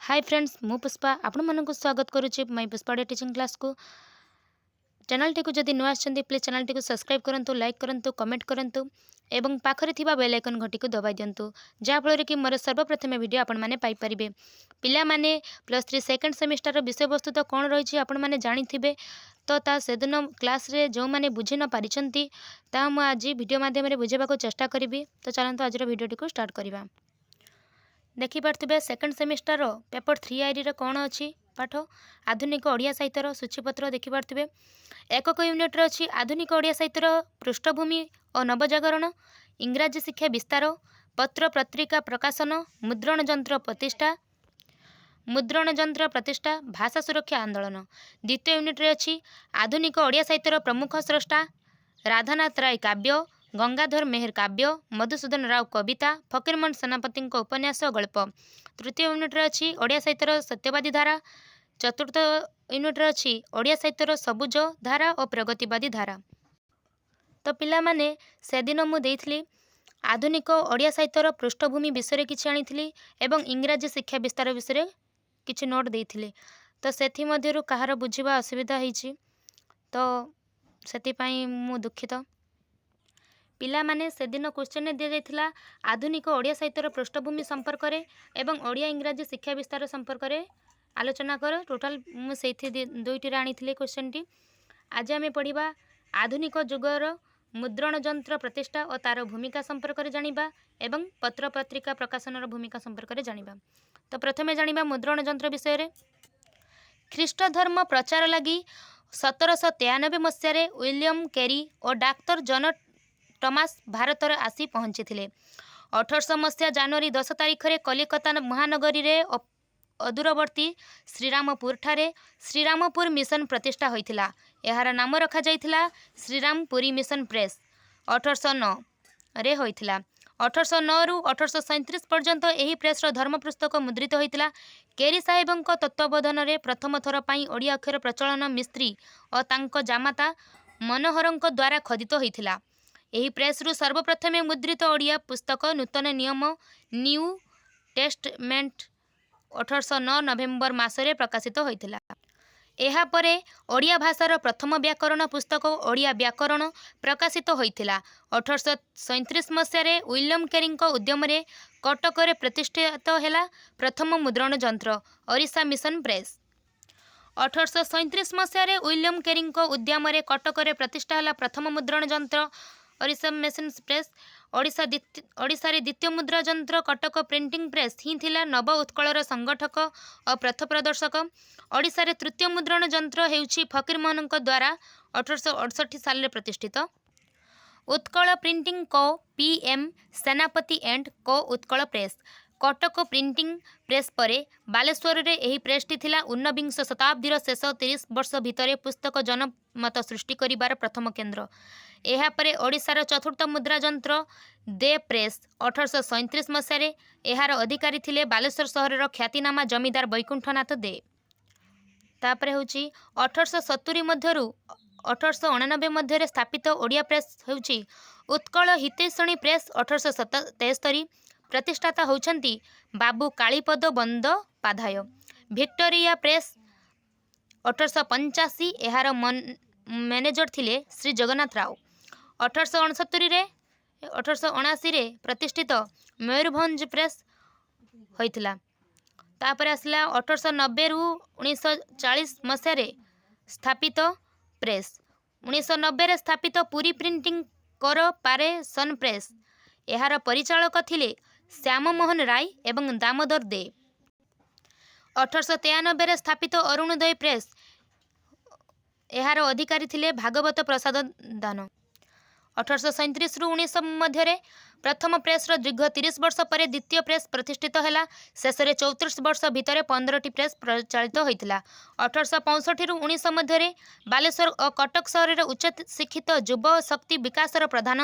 High friends, ମୁଁ ପୁଷ୍ପା ଆପଣମାନଙ୍କୁ ସ୍ୱାଗତ କରୁଛି ମାଇ ପୁଷ୍ପା ଓଡ଼ିଆ ଟିଚିଂ କ୍ଲାସ୍କୁ। ଚ୍ୟାନେଲଟିକୁ ଯଦି ନୂଆ ଆସିଛନ୍ତି, ପ୍ଲିଜ୍ ଚ୍ୟାନେଲଟିକୁ ସବସ୍କ୍ରାଇବ୍ କରନ୍ତୁ, ଲାଇକ୍ କରନ୍ତୁ, କମେଣ୍ଟ କରନ୍ତୁ ଏବଂ ପାଖରେ ଥିବା ବେଲ୍ ଆଇକନ୍ ଘଣ୍ଟିକୁ ଦବାଇ ଦିଅନ୍ତୁ, ଯାହାଫଳରେ କି ମୋର ସର୍ବପ୍ରଥମେ ଭିଡ଼ିଓ ଆପଣମାନେ ପାଇପାରିବେ। ପିଲାମାନେ, +3 ସେକେଣ୍ଡ ସେମିଷ୍ଟାରର ବିଷୟବସ୍ତୁ ତ କ'ଣ ରହିଛି ଆପଣମାନେ ଜାଣିଥିବେ। ତ ତା ସେଦିନ କ୍ଲାସ୍ରେ ଯେଉଁମାନେ ବୁଝି ନ ପାରିଛନ୍ତି, ତାହା ମୁଁ ଆଜି ଭିଡ଼ିଓ ମାଧ୍ୟମରେ ବୁଝାଇବାକୁ ଚେଷ୍ଟା କରିବି। ତ ଚାଲନ୍ତୁ, ଆଜିର ଭିଡ଼ିଓଟିକୁ ଷ୍ଟାର୍ଟ କରିବା। ଦେଖିପାରୁଥିବେ, ସେକେଣ୍ଡ ସେମିଷ୍ଟାରର ପେପର୍ 3 ଆଇରିରେ କ'ଣ ଅଛି ପାଠ। ଆଧୁନିକ ଓଡ଼ିଆ ସାହିତ୍ୟର ସୂଚୀପତ୍ର ଦେଖିପାରୁଥିବେ। ଏକକ ୟୁନିଟ୍ରେ ଅଛି ଆଧୁନିକ ଓଡ଼ିଆ ସାହିତ୍ୟର ପୃଷ୍ଠଭୂମି ଓ ନବଜାଗରଣ, ଇଂରାଜୀ ଶିକ୍ଷା ବିସ୍ତାର, ପତ୍ର ପତ୍ରିକା ପ୍ରକାଶନ, ମୁଦ୍ରଣ ଯନ୍ତ୍ର ପ୍ରତିଷ୍ଠା, ମୁଦ୍ରଣ ଯନ୍ତ୍ର ପ୍ରତିଷ୍ଠା, ଭାଷା ସୁରକ୍ଷା ଆନ୍ଦୋଳନ। ଦ୍ୱିତୀୟ ୟୁନିଟ୍ରେ ଅଛି ଆଧୁନିକ ଓଡ଼ିଆ ସାହିତ୍ୟର ପ୍ରମୁଖ ସ୍ରଷ୍ଟା, ରାଧାନାଥ ରାୟ କାବ୍ୟ, ଗଙ୍ଗାଧର ମେହେର କାବ୍ୟ, ମଧୁସୂଦନ ରାଓ କବିତା, ଫକୀରମୋହନ ସେନାପତିଙ୍କ ଉପନ୍ୟାସ ଓ ଗଳ୍ପ। ତୃତୀୟ ୟୁନିଟ୍ରେ ଅଛି ଓଡ଼ିଆ ସାହିତ୍ୟର ସତ୍ୟବାଦୀ ଧାରା। ଚତୁର୍ଥ ୟୁନିଟ୍ରେ ଅଛି ଓଡ଼ିଆ ସାହିତ୍ୟର ସବୁଜ ଧାରା ଓ ପ୍ରଗତିବାଦୀ ଧାରା। ତ ପିଲାମାନେ, ସେଦିନ ମୁଁ ଦେଇଥିଲି ଆଧୁନିକ ଓଡ଼ିଆ ସାହିତ୍ୟର ପୃଷ୍ଠଭୂମି ବିଷୟରେ କିଛି ଆଣିଥିଲି ଏବଂ ଇଂରାଜୀ ଶିକ୍ଷା ବିସ୍ତାର ବିଷୟରେ କିଛି ନୋଟ୍ ଦେଇଥିଲି। ତ ସେଥିମଧ୍ୟରୁ କାହାର ବୁଝିବା ଅସୁବିଧା ହେଇଛି, ତ ସେଥିପାଇଁ ମୁଁ ଦୁଃଖିତ। ପିଲାମାନେ, ସେଦିନ କ୍ୱେଶ୍ଚନରେ ଦିଆଯାଇଥିଲା ଆଧୁନିକ ଓଡ଼ିଆ ସାହିତ୍ୟର ପୃଷ୍ଠଭୂମି ସମ୍ପର୍କରେ ଏବଂ ଓଡ଼ିଆ ଇଂରାଜୀ ଶିକ୍ଷା ବିସ୍ତାର ସମ୍ପର୍କରେ ଆଲୋଚନା କର। ଟୋଟାଲ୍ ମୁଁ ସେଇଥି ଦୁଇଟିରେ ଆଣିଥିଲି କ୍ୱେଶ୍ଚନଟି। ଆଜି ଆମେ ପଢ଼ିବା ଆଧୁନିକ ଯୁଗର ମୁଦ୍ରଣ ଯନ୍ତ୍ର ପ୍ରତିଷ୍ଠା ଓ ତା'ର ଭୂମିକା ସମ୍ପର୍କରେ ଜାଣିବା ଏବଂ ପତ୍ରପତ୍ରିକା ପ୍ରକାଶନର ଭୂମିକା ସମ୍ପର୍କରେ ଜାଣିବା। ତ ପ୍ରଥମେ ଜାଣିବା ମୁଦ୍ରଣ ଯନ୍ତ୍ର ବିଷୟରେ। ଖ୍ରୀଷ୍ଟ ଧର୍ମ ପ୍ରଚାର ଲାଗି 1793 ମସିହାରେ ୱିଲିୟମ କେରି ଓ ଡାକ୍ତର ଜନ ଟମାସ ଭାରତରେ ଆସି ପହଞ୍ଚିଥିଲେ। 1800 ମସିହା ଜାନୁଆରୀ 10 ତାରିଖରେ କଲିକତା ମହାନଗରୀରେ ଅଦୂରବର୍ତ୍ତୀ ଶ୍ରୀରାମପୁରଠାରେ ଶ୍ରୀରାମପୁର ମିଶନ ପ୍ରତିଷ୍ଠା ହୋଇଥିଲା। ଏହାର ନାମ ରଖାଯାଇଥିଲା ଶ୍ରୀରାମପୁରୀ ମିଶନ ପ୍ରେସ୍। 1809ରେ ହୋଇଥିଲା। 1809ରୁ 1837 ପର୍ଯ୍ୟନ୍ତ ଏହି ପ୍ରେସ୍ର ଧର୍ମ ପୁସ୍ତକ ମୁଦ୍ରିତ ହୋଇଥିଲା। କେରି ସାହେବଙ୍କ ତତ୍ତ୍ୱାବଧାନରେ ପ୍ରଥମ ଥର ପାଇଁ ଓଡ଼ିଆ ଅକ୍ଷର ପ୍ରଚଳନ ମିସ୍ତ୍ରୀ ଓ ତାଙ୍କ ଜାମାତା ମନୋହରଙ୍କ ଦ୍ୱାରା ଖୋଦିତ ହୋଇଥିଲା। ଏହି ପ୍ରେସ୍ରୁ ସର୍ବପ୍ରଥମେ ମୁଦ୍ରିତ ଓଡ଼ିଆ ପୁସ୍ତକ ନୂତନ ନିୟମ, ନ୍ୟୁ ଟେଷ୍ଟମେଣ୍ଟ, 1809 ନଭେମ୍ବର ମାସରେ ପ୍ରକାଶିତ ହୋଇଥିଲା। ଏହାପରେ ଓଡ଼ିଆ ଭାଷାର ପ୍ରଥମ ବ୍ୟାକରଣ ପୁସ୍ତକ ଓଡ଼ିଆ ବ୍ୟାକରଣ ପ୍ରକାଶିତ ହୋଇଥିଲା। 1837 ମସିହାରେ ୱିଲିୟମ କେରିଙ୍କ ଉଦ୍ୟମରେ କଟକରେ ପ୍ରତିଷ୍ଠିତ ହେଲା ପ୍ରଥମ ମୁଦ୍ରଣ ଯନ୍ତ୍ର ଓଡ଼ିଶା ମିଶନ ପ୍ରେସ୍। 1837 ମସିହାରେ ୱିଲିୟମ କେରିଙ୍କ ଉଦ୍ୟମରେ କଟକରେ ପ୍ରତିଷ୍ଠା ହେଲା ପ୍ରଥମ ମୁଦ୍ରଣ ଯନ୍ତ୍ର ଓଡ଼ିଶା ମିଶନ ପ୍ରେସ୍। ଓଡ଼ିଶାରେ ଦ୍ୱିତୀୟ ମୁଦ୍ରା ଯନ୍ତ୍ର କଟକ ପ୍ରିଣ୍ଟିଂ ପ୍ରେସ୍ ହିଁ ଥିଲା ନବ ଉତ୍କଳର ସଂଗଠକ ଓ ପଥ ପ୍ରଦର୍ଶକ। ଓଡ଼ିଶାରେ ତୃତୀୟ ମୁଦ୍ରଣ ଯନ୍ତ୍ର ହେଉଛି ଫକୀରମୋହନଙ୍କ ଦ୍ୱାରା 1868 ସାଲରେ ପ୍ରତିଷ୍ଠିତ Utkal printing co, P M Senapati and co Utkal press. Cuttack printing press ପରେ ବାଲେଶ୍ୱରରେ ଏହି ପ୍ରେସ୍ଟି ଥିଲା ଊନବିଂଶ ଶତାବ୍ଦୀର ଶେଷ 30 ବର୍ଷ ଭିତରେ ପୁସ୍ତକ ଜନମତ ସୃଷ୍ଟି କରିବାର ପ୍ରଥମ କେନ୍ଦ୍ର। ଏହାପରେ ଓଡ଼ିଶାର ଚତୁର୍ଥ ମୁଦ୍ରା ଯନ୍ତ୍ର ଦେ ପ୍ରେସ୍ 1837 ମସିହାରେ। ଏହାର ଅଧିକାରୀ ଥିଲେ ବାଲେଶ୍ୱର ସହରର ଖ୍ୟାତିନାମା ଜମିଦାର ବୈକୁଣ୍ଠନାଥ ଦେ। ତାପରେ ହେଉଛି 1870 ମଧ୍ୟରୁ 1889 ମଧ୍ୟରେ ସ୍ଥାପିତ ଓଡ଼ିଆ ପ୍ରେସ୍ ହେଉଛି ଉତ୍କଳ ହିତୈଷିଣୀ ପ୍ରେସ୍ 1873। ପ୍ରତିଷ୍ଠାତା ହେଉଛନ୍ତି ବାବୁ କାଳୀପଦ ବନ୍ଦୋପାଧ୍ୟାୟ। Victoria press 1885। ଏହାର ମ୍ୟାନେଜର ଥିଲେ ଶ୍ରୀ ଜଗନ୍ନାଥ ରାଓ। 1869ରେ, 1879ରେ ପ୍ରତିଷ୍ଠିତ ମୟୂରଭଞ୍ଜ ପ୍ରେସ୍ ହୋଇଥିଲା। ତାପରେ ଆସିଲା 1890ରୁ 1940 ମସିହାରେ ସ୍ଥାପିତ ପ୍ରେସ୍। 1990ରେ ସ୍ଥାପିତ ପୁରୀ ପ୍ରିଣ୍ଟିଂ କର୍ପୋରେସନ୍ ପ୍ରେସ୍। ଏହାର ପରିଚାଳକ ଥିଲେ ଶ୍ୟାମମୋହନ ରାୟ ଏବଂ ଦାମୋଦର ଦେ। 1893ରେ ସ୍ଥାପିତ ଅରୁଣୋଦୟ ପ୍ରେସ୍। ଏହାର ଅଧିକାରୀ ଥିଲେ ଭାଗବତ ପ୍ରସାଦ ଦାନ। 1837ରୁ 1900 ମଧ୍ୟରେ ପ୍ରଥମ ପ୍ରେସ୍ର ଦୀର୍ଘ 30 ବର୍ଷ ପରେ ଦ୍ୱିତୀୟ ପ୍ରେସ୍ ପ୍ରତିଷ୍ଠିତ ହେଲା। ଶେଷରେ 34 ବର୍ଷ ଭିତରେ 15ଟି ପ୍ରେସ୍ ପ୍ରଚାଳିତ ହୋଇଥିଲା। 1865ରୁ 1900 ମଧ୍ୟରେ ବାଲେଶ୍ୱର ଓ କଟକ ସହରରେ ଉଚ୍ଚ ଶିକ୍ଷିତ ଯୁବ ଶକ୍ତି ବିକାଶର ପ୍ରଧାନ।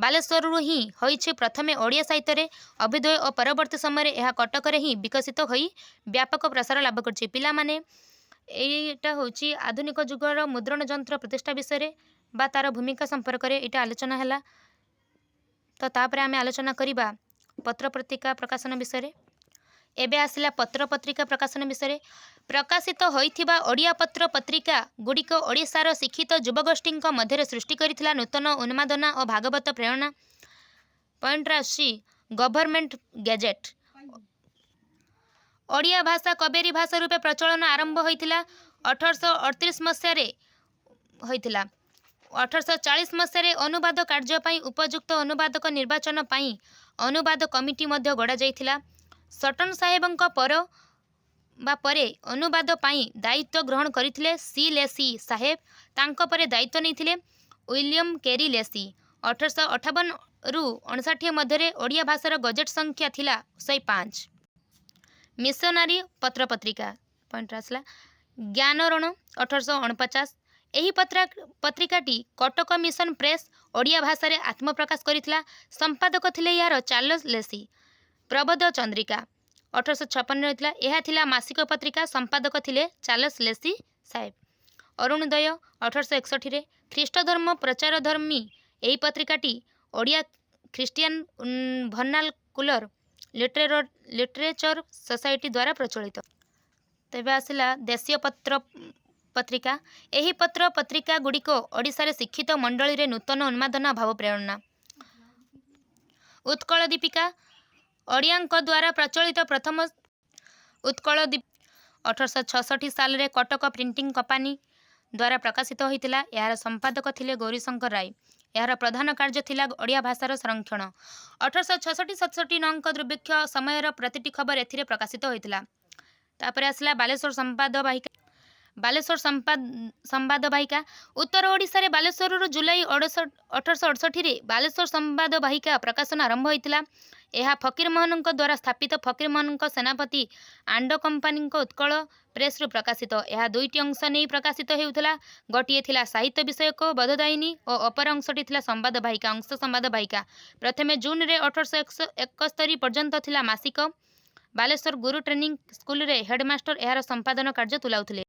ବାଲେଶ୍ୱରରୁ ହିଁ ହୋଇଛି ପ୍ରଥମେ ଓଡ଼ିଆ ସାହିତ୍ୟରେ ଅଭ୍ୟୁଦୟ ଓ ପରବର୍ତ୍ତୀ ସମୟରେ ଏହା କଟକରେ ହିଁ ବିକଶିତ ହୋଇ ବ୍ୟାପକ ପ୍ରସାର ଲାଭ କରିଛି। ପିଲାମାନେ, ଏଇଟା ହେଉଛି ଆଧୁନିକ ଯୁଗର ମୁଦ୍ରଣ ଯନ୍ତ୍ର ପ୍ରତିଷ୍ଠା ବିଷୟରେ ବା ତା'ର ଭୂମିକା ସମ୍ପର୍କରେ ଏଇଟା ଆଲୋଚନା ହେଲା। ତ ତାପରେ ଆମେ ଆଲୋଚନା କରିବା ପତ୍ରପତ୍ରିକା ପ୍ରକାଶନ ବିଷୟରେ। ଏବେ ଆସିଲା ପତ୍ର ପତ୍ରିକା ପ୍ରକାଶନ ବିଷୟରେ। ପ୍ରକାଶିତ ହୋଇଥିବା ଓଡ଼ିଆ ପତ୍ର ପତ୍ରିକା ଗୁଡ଼ିକ ଓଡ଼ିଶାର ଶିକ୍ଷିତ ଯୁବଗୋଷ୍ଠୀଙ୍କ ମଧ୍ୟରେ ସୃଷ୍ଟି କରିଥିଲା ନୂତନ ଉନ୍ମାଦନା ଓ ଭାଗବତ ପ୍ରେରଣା। ପଏଣ୍ଟରେ ଆସୁଛି ଗଭର୍ଣ୍ଣମେଣ୍ଟ ଗେଜେଟ୍। ଓଡ଼ିଆ ଭାଷା କବେରୀ ଭାଷା ରୂପେ ପ୍ରଚଳନ ଆରମ୍ଭ ହୋଇଥିଲା 1838 ମସିହାରେ ହୋଇଥିଲା। 1840 ମସିହାରେ ଅନୁବାଦ କାର୍ଯ୍ୟ ପାଇଁ ଉପଯୁକ୍ତ ଅନୁବାଦକ ନିର୍ବାଚନ ପାଇଁ ଅନୁବାଦ କମିଟି ମଧ୍ୟ ଗଢ଼ାଯାଇଥିଲା। ସଟନ ସାହେବଙ୍କ ପର ବା ପରେ ଅନୁବାଦ ପାଇଁ ଦାୟିତ୍ୱ ଗ୍ରହଣ କରିଥିଲେ ସି ଲେସି ସାହେବ। ତାଙ୍କ ପରେ ଦାୟିତ୍ୱ ନେଇଥିଲେ ୱିଲିୟମ କେରି ଲେସି। 1858ରୁ 59 ମଧ୍ୟରେ ଓଡ଼ିଆ ଭାଷାର ଗଜେଟ୍ ସଂଖ୍ୟା ଥିଲା 105। ମିଶନାରୀ ପତ୍ରପତ୍ରିକା ପଏଣ୍ଟ ଆସିଲା ଜ୍ଞାନରଣ 1849। ଏହି ପତ୍ରିକାଟି କଟକ ମିଶନ ପ୍ରେସ୍ ଓଡ଼ିଆ ଭାଷାରେ ଆତ୍ମପ୍ରକାଶ କରିଥିଲା। ସମ୍ପାଦକ ଥିଲେ ଏହାର ଚାର୍ଲସ ଲେସି। ପ୍ରବୋଧ ଚନ୍ଦ୍ରିକା 1856 ହୋଇଥିଲା। ଏହା ଥିଲା ମାସିକ ପତ୍ରିକା। ସମ୍ପାଦକ ଥିଲେ ଚାର୍ଲସ ଲେସି ସାହେବ। ଅରୁଣୋଦୟ 1861ରେ ଖ୍ରୀଷ୍ଟ ଧର୍ମ ପ୍ରଚାରଧର୍ମୀ ଏହି ପତ୍ରିକାଟି ଓଡ଼ିଆ ଖ୍ରୀଷ୍ଟିଆନ ଭର୍ଣ୍ଣାକୁଲର ଲିଟରେଚର ସୋସାଇଟି ଦ୍ୱାରା ପ୍ରଚଳିତ। ତେବେ ଆସିଲା ଦେଶୀୟ ପତ୍ର ପତ୍ରିକା। ଏହି ପତ୍ର ପତ୍ରିକା ଗୁଡ଼ିକ ଓଡ଼ିଶାରେ ଶିକ୍ଷିତ ମଣ୍ଡଳୀରେ ନୂତନ ଉନ୍ମାଦନା ଭାବ ପ୍ରେରଣା। ଉତ୍କଳ ଦୀପିକା ଓଡ଼ିଆଙ୍କ ଦ୍ୱାରା ପ୍ରଚଳିତ ପ୍ରଥମ ଉତ୍କଳ 1866 ସାଲରେ କଟକ ପ୍ରିଣ୍ଟିଂ କମ୍ପାନୀ ଦ୍ୱାରା ପ୍ରକାଶିତ ହୋଇଥିଲା। ଏହାର ସମ୍ପାଦକ ଥିଲେ ଗୌରୀଶଙ୍କର ରାୟ। ଏହାର ପ୍ରଧାନ କାର୍ଯ୍ୟ ଥିଲା ଓଡ଼ିଆ ଭାଷାର ସଂରକ୍ଷଣ। 1866 67 ନଅଙ୍କ ଦୁର୍ଭିକ୍ଷ ସମୟର ପ୍ରତିଟି ଖବର ଏଥିରେ ପ୍ରକାଶିତ ହୋଇଥିଲା। ତାପରେ ଆସିଲା ବାଲେଶ୍ୱର ସମ୍ବାଦ ବାହିକା। ବାଲେଶ୍ୱର ସମ୍ବାଦ ବାହିକା ଉତ୍ତର ଓଡ଼ିଶାରେ ବାଲେଶ୍ୱରରୁ ଜୁଲାଇ 1868ରେ ବାଲେଶ୍ୱର ସମ୍ବାଦ ବାହିକା ପ୍ରକାଶନ ଆରମ୍ଭ ହୋଇଥିଲା। ଏହା ଫକୀରମୋହନଙ୍କ ଦ୍ୱାରା ସ୍ଥାପିତ ଫକୀରମୋହନଙ୍କ ସେନାପତି ଆଣ୍ଡ କମ୍ପାନୀଙ୍କ ଉତ୍କଳ ପ୍ରେସରୁ ପ୍ରକାଶିତ। ଏହା ଦୁଇଟି ଅଂଶ ନେଇ ପ୍ରକାଶିତ ହେଉଥିଲା। ଗୋଟିଏ ଥିଲା ସାହିତ୍ୟ ବିଷୟକ ବୋଧଦାୟିନୀ ଓ ଅପର ଅଂଶଟି ଥିଲା ସମ୍ବାଦ ବାହିକା ଅଂଶ। ସମ୍ବାଦ ବାହିକା ପ୍ରଥମେ ଜୁନରେ 1871 ପର୍ଯ୍ୟନ୍ତ ଥିଲା ମାସିକ। ବାଲେଶ୍ୱର ଗୁରୁ ଟ୍ରେନିଂ ସ୍କୁଲରେ ହେଡମାଷ୍ଟର ଏହାର ସମ୍ପାଦନ କାର୍ଯ୍ୟ ତୁଲାଉଥିଲେ।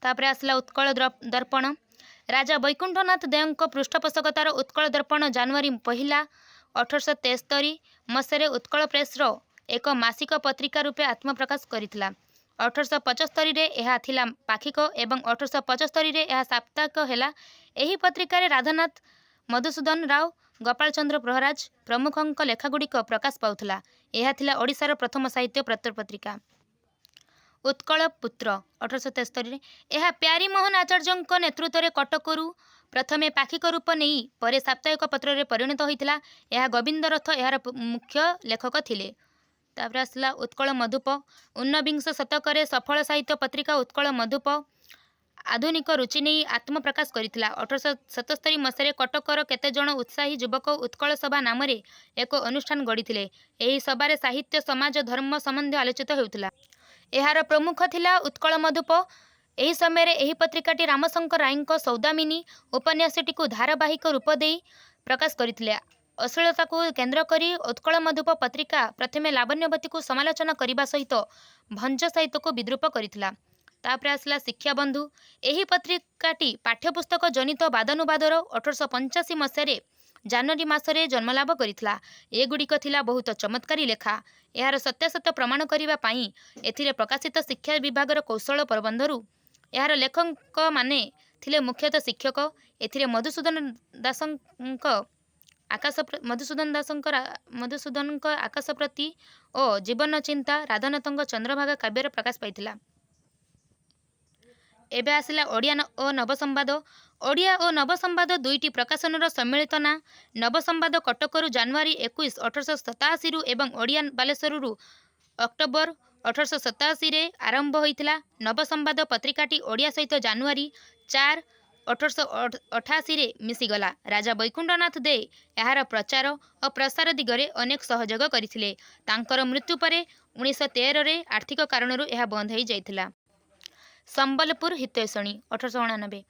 ତାପରେ ଆସିଲା ଉତ୍କଳ ଦର୍ପଣ। ରାଜା ବୈକୁଣ୍ଠନାଥ ଦେଓଙ୍କ ପୃଷ୍ଠପୋଷକତାର ଉତ୍କଳ ଦର୍ପଣ ଜାନୁଆରୀ 1 1873 ମସିହାରେ ଉତ୍କଳ ପ୍ରେସର ଏକ ମାସିକ ପତ୍ରିକା ରୂପେ ଆତ୍ମପ୍ରକାଶ କରିଥିଲା। 1875ରେ ଏହା ଥିଲା ପାକ୍ଷିକ ଏବଂ 1875ରେ ଏହା ସାପ୍ତାହିକ ହେଲା। ଏହି ପତ୍ରିକାରେ ରାଧାନାଥ, ମଧୁସୂଦନ ରାଓ, ଗୋପାଳ ଚନ୍ଦ୍ର ପ୍ରହରାଜ ପ୍ରମୁଖଙ୍କ ଲେଖାଗୁଡ଼ିକ ପ୍ରକାଶ ପାଉଥିଲା। ଏହା ଥିଲା ଓଡ଼ିଶାର ପ୍ରଥମ ସାହିତ୍ୟ ପତ୍ରପତ୍ରିକା। ଉତ୍କଳ ପୁତ୍ର 1873ରେ ଏହା ପ୍ୟାରୀମୋହନ ଆଚାର୍ଯ୍ୟଙ୍କ ନେତୃତ୍ୱରେ କଟକରୁ ପ୍ରଥମେ ପାକ୍ଷିକ ରୂପ ନେଇ ପରେ ସାପ୍ତାହିକ ପତ୍ରରେ ପରିଣତ ହୋଇଥିଲା। ଏହା ଗୋବିନ୍ଦ ରଥ ଏହାର ମୁଖ୍ୟ ଲେଖକ ଥିଲେ। ତାପରେ ଆସିଲା ଉତ୍କଳ ମଧୁପ। ଊନବିଂଶ ଶତକରେ ସଫଳ ସାହିତ୍ୟ ପତ୍ରିକା ଉତ୍କଳ ମଧୁପ ଆଧୁନିକ ରୁଚି ନେଇ ଆତ୍ମପ୍ରକାଶ କରିଥିଲା। 1877 ମସିହାରେ କଟକର କେତେଜଣ ଉତ୍ସାହୀ ଯୁବକ ଉତ୍କଳ ସଭା ନାମରେ ଏକ ଅନୁଷ୍ଠାନ ଗଢ଼ିଥିଲେ। ଏହି ସଭାରେ ସାହିତ୍ୟ, ସମାଜ, ଧର୍ମ ସମ୍ବନ୍ଧୀୟ ଆଲୋଚିତ ହେଉଥିଲା। ଏହାର ପ୍ରମୁଖ ଥିଲା ଉତ୍କଳ ମଧୁପ। ଏହି ସମୟରେ ଏହି ପତ୍ରିକାଟି ରାମଶଙ୍କର ରାୟଙ୍କ ସୌଦାମିନୀ ଉପନ୍ୟାସଟିକୁ ଧାରାବାହିକ ରୂପ ଦେଇ ପ୍ରକାଶ କରିଥିଲେ। ଅଶ୍ଳୀଳତାକୁ କେନ୍ଦ୍ର କରି ଉତ୍କଳ ମଧୁପ ପତ୍ରିକା ପ୍ରଥମେ ଲାବଣ୍ୟବତୀକୁ ସମାଲୋଚନା କରିବା ସହିତ ଭଞ୍ଜ ସାହିତ୍ୟକୁ ବିଦ୍ରୂପ କରିଥିଲା। ତାପରେ ଆସିଲା ଶିକ୍ଷାବନ୍ଧୁ। ଏହି ପତ୍ରିକାଟି ପାଠ୍ୟପୁସ୍ତକ ଜନିତ ବାଦାନୁବାଦର 1885 ମସିହାରେ ଜାନୁଆରୀ ମାସରେ ଜନ୍ମଲାଭ କରିଥିଲା। ଏଗୁଡ଼ିକ ଥିଲା ବହୁତ ଚମତ୍କାରୀ ଲେଖା। ଏହାର ସତ୍ୟାସତ୍ୟ ପ୍ରମାଣ କରିବା ପାଇଁ ଏଥିରେ ପ୍ରକାଶିତ ଶିକ୍ଷା ବିଭାଗର କୌଶଳ ପ୍ରବନ୍ଧରୁ ଏହାର ଲେଖକମାନେ ଥିଲେ ମୁଖ୍ୟତଃ ଶିକ୍ଷକ। ଏଥିରେ ମଧୁସୂଦନଙ୍କ ଆକାଶ ପ୍ରତି ଓ ଜୀବନ ଚିନ୍ତା, ରାଧାନାଥଙ୍କ ଚନ୍ଦ୍ରଭାଗା କାବ୍ୟର ପ୍ରକାଶ ପାଇଥିଲା। ଏବେ ଆସିଲା ଓଡ଼ିଆ ଓ ନବସମ୍ବାଦ। ଓଡ଼ିଆ ଓ ନବସମ୍ବାଦ ଦୁଇଟି ପ୍ରକାଶନର ସମ୍ମିଳିତ ନାଁ। ନବସମ୍ବାଦ କଟକରୁ ଜାନୁଆରୀ 21 1887ରୁ ଏବଂ ଓଡ଼ିଆ ବାଲେଶ୍ୱରରୁ ଅକ୍ଟୋବର 1887ରେ ଆରମ୍ଭ ହୋଇଥିଲା। ନବସମ୍ବାଦ ପତ୍ରିକାଟି ଓଡ଼ିଆ ସହିତ ଜାନୁଆରୀ 4 1888ରେ ମିଶିଗଲା। ରାଜା ବୈକୁଣ୍ଠନାଥ ଦେ ଏହାର ପ୍ରଚାର ଓ ପ୍ରସାର ଦିଗରେ ଅନେକ ସହଯୋଗ କରିଥିଲେ। ତାଙ୍କର ମୃତ୍ୟୁ ପରେ 1913ରେ ଆର୍ଥିକ କାରଣରୁ ଏହା ବନ୍ଦ ହୋଇଯାଇଥିଲା। ସମ୍ବଲପୁର ହିତୈଷିଣୀ 1889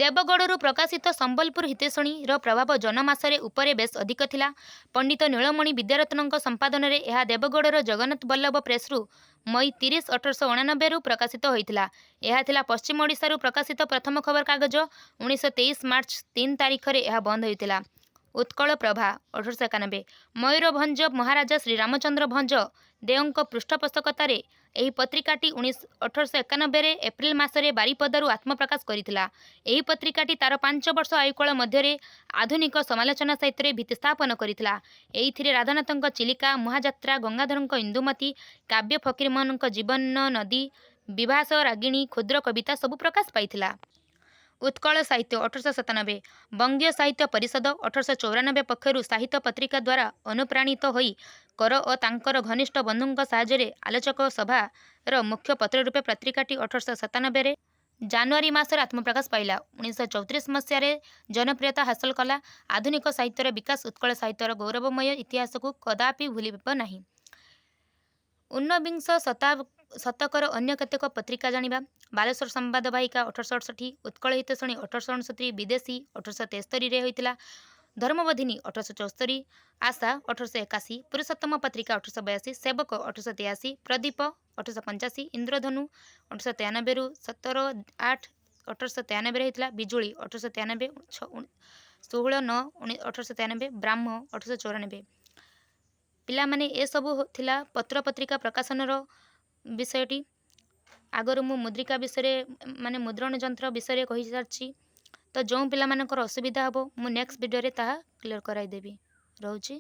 ଦେବଗଡ଼ରୁ ପ୍ରକାଶିତ ସମ୍ବଲପୁର ହିତୈଷିଣୀର ପ୍ରଭାବ ଜନମାନସ ଉପରେ ବେଶ୍ ଅଧିକ ଥିଲା। ପଣ୍ଡିତ ନୀଳମଣି ବିଦ୍ୟାରତ୍ନଙ୍କ ସମ୍ପାଦନାରେ ଏହା ଦେବଗଡ଼ର ଜଗନ୍ନାଥ ବଲ୍ଲଭ ପ୍ରେସରୁ ମଇ 30 1889ରୁ ପ୍ରକାଶିତ ହୋଇଥିଲା। ଏହା ଥିଲା ପଶ୍ଚିମ ଓଡ଼ିଶାରୁ ପ୍ରକାଶିତ ପ୍ରଥମ ଖବରକାଗଜ। 1923 ମାର୍ଚ୍ଚ 3 ତାରିଖରେ ଏହା ବନ୍ଦ ହୋଇଥିଲା। ଉତ୍କଳ ପ୍ରଭା 1891 ମୟୂରଭଞ୍ଜ ମହାରାଜା ଶ୍ରୀରାମଚନ୍ଦ୍ର ଭଞ୍ଜ ଦେଓଙ୍କ ପୃଷ୍ଠପୋଷକତାରେ ଏହି ପତ୍ରିକାଟି 1891ରେ ଏପ୍ରିଲ ମାସରେ ବାରିପଦାରୁ ଆତ୍ମପ୍ରକାଶ କରିଥିଲା। ଏହି ପତ୍ରିକାଟି ତାର 5 ବର୍ଷ ଆୟୁକାଳ ମଧ୍ୟରେ ଆଧୁନିକ ସମାଲୋଚନା ସାହିତ୍ୟରେ ଭିତ୍ତି ସ୍ଥାପନ କରିଥିଲା। ଏଇଥିରେ ରାଧାନାଥଙ୍କ ଚିଲିକା, ମହାଯାତ୍ରା, ଗଙ୍ଗାଧରଙ୍କ ଇନ୍ଦୁମତୀ, କାବ୍ୟ, ଫକୀରମୋହନଙ୍କ ଜୀବନ ନଦୀ, ବିଭାସ ରାଗିଣୀ, କ୍ଷୁଦ୍ର କବିତା ସବୁ ପ୍ରକାଶ ପାଇଥିଲା। ଉତ୍କଳ ସାହିତ୍ୟ 1897। ବଙ୍ଗୀୟ ସାହିତ୍ୟ ପରିଷଦ 1894 ପକ୍ଷରୁ ସାହିତ୍ୟ ପତ୍ରିକା ଦ୍ୱାରା ଅନୁପ୍ରାଣିତ ହୋଇ କର ଓ ତାଙ୍କର ଘନିଷ୍ଠ ବନ୍ଧୁଙ୍କ ସାହାଯ୍ୟରେ ଆଲୋଚକ ସଭାର ମୁଖ୍ୟ ପତ୍ର ରୂପେ ପତ୍ରିକାଟି 1897ରେ ଜାନୁଆରୀ ମାସରେ ଆତ୍ମପ୍ରକାଶ ପାଇଲା। 1934 ମସିହାରେ ଜନପ୍ରିୟତା ହାସଲ କଲା। ଆଧୁନିକ ସାହିତ୍ୟର ବିକାଶ ଉତ୍କଳ ସାହିତ୍ୟର ଗୌରବମୟ ଇତିହାସକୁ କଦାପି ଭୁଲିବ ନାହିଁ। ଊନବିଂଶ ଶତକର ଅନ୍ୟ କେତେକ ପତ୍ରିକା ଜାଣିବା। ବାଲେଶ୍ୱର ସମ୍ବାଦ ବାହିକା 1868, ଉତ୍କଳ ହିତୈଷିଣୀ 1869, ବିଦେଶୀ 1873ରେ ହୋଇଥିଲା, ଧର୍ମବୋଧିନୀ 1874, ଆଶା 1881, ପୁରୁଷୋତ୍ତମ ପତ୍ରିକା 1882, ସେବକ 1883, ପ୍ରଦୀପ 1885, ଇନ୍ଦ୍ରଧନୁ 1893ରୁ 17/8/1893ରେ ହେଇଥିଲା, ବିଜୁଳି 1893, 16/9/1893, ବ୍ରାହ୍ମ 1894। ପିଲାମାନେ, ଏସବୁ ଥିଲା ପତ୍ର ପତ୍ରିକା ପ୍ରକାଶନର ବିଷୟଟି। ଆଗରୁ ମୁଁ ମୁଦ୍ରିକା ବିଷୟରେ, ମାନେ ମୁଦ୍ରଣ ଯନ୍ତ୍ର ବିଷୟରେ କହିସାରିଛି। ତ ଯେଉଁ ପିଲାମାନଙ୍କର ଅସୁବିଧା ହେବ, ମୁଁ ନେକ୍ସଟ ଭିଡ଼ିଓରେ ତାହା କ୍ଲିୟର କରାଇଦେବି। ରହୁଛି।